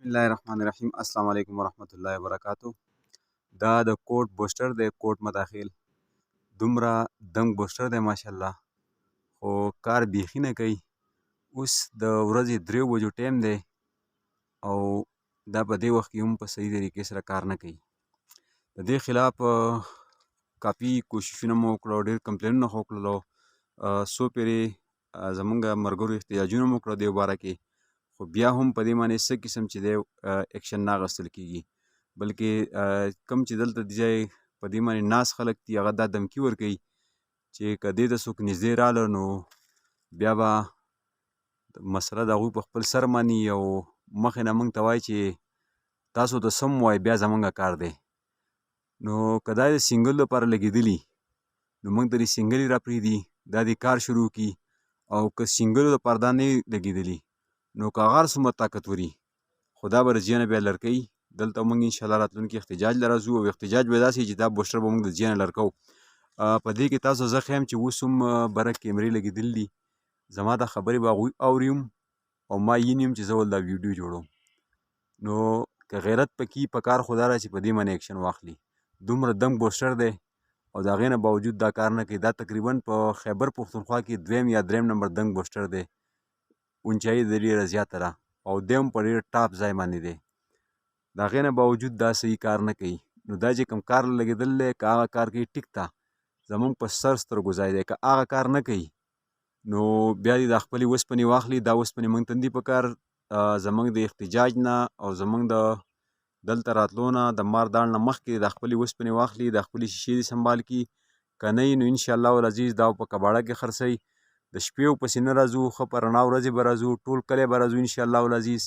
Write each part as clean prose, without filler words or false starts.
بسم الله الرحمن الرحیم. السلام علیکم ورحمت الله وبرکاتو. دا د کوټ بوسټر دی، کوټ مداخل. دومره دنګ بوسټر دی ماشاءالله، خو کار بیخي نه کوي. اوس د ورځې 3 بجو ټایم دی او دا په دې وخت کې هم په صحیح طریقې سره کار نه کوي. د دې خلاف کافي کوششونه مو وکړو، ډېر کمپلینونه خو وکړلو، څو پېرې زمونږ ملګرو احتجاجونه مو وکړو دې باره کې، خو بیا هم په دې باندې څه قسم چې دی اکشن نه اخیستل کېږي، بلکې کوم چې دلته د ځای په دې باندې ناست خلک دي، هغه دا دمکي ورکوي چې که دې ته څوک نږدې راله نو بیا به مسله د هغوی په خپل سر باندې، او مخې نه موږ ته وایي چې تاسو ته سم وایي، بیا زمونږ کار دی. نو که دا د سینګل لپاره لګېدلي نو موږ ته دې سینګلې راپرېږدي، دا دې کار شروع کړي، او که سینګلو لپاره دا نه لګېدلي نو که هغه هر څومره طاقتوري خو دا به د ځای نه بیا لر کوي. دلته موږ انشاءالله راتلونکي احتجاج له راځو، او احتجاج به داسې چې دا بوسټر به موږ د ځای نه لر کوو. په دې کې تاسو زه ښیم چې اوس هم بره کیمرې لګېدلي دي. زما دا خبرې به هغوی اوري هم او ما یې هم چې زه ول دا ویډیو جوړوم. نو که غیرت پکې په کار خو دا ده چې په دې باندې اکشن واخلي. دومره دنګ بوسټر دی او د هغې نه باوجود دا کار نه کوي. دا تقریبا په خیبر پښتونخوا کې دویم یا دریم نمبر دنګ بوسټر دی. اونچایي د ډېره زیاته ده او دی هم په ډېر ټاپ ځای باندې دی. د هغې نه باوجود دا صحیح کار نه کوي. نو دا چې کوم کار لګېدل دی، که هغه کار کوي ټیک ده، زمونږ په سر سترګو ځای دی. که هغه کار نه کوي نو بیا دې دا خپلې وسپنې واخلي. دا وسپنې موږ ته نه دي په کار. زمونږ د احتجاج نه او زمونږ د دلته راتلو نه، د مار داړ نه مخکې دا خپلې وسپنې واخلي، دا خپلې شیشې دې سنبال کړي. که نه نو انشاءالله العزیز دا په کباړه کې خرڅوي. د شپې پسې نه راځو، ښه په رڼا ورځې به راځو، ټول کلی به راځو انشاءالله العزیز.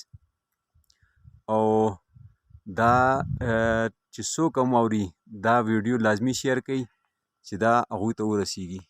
او دا چې څوک هم اوري، دا ویډیو لازمي شیر کړئ چې دا هغوی ته ورسیږي.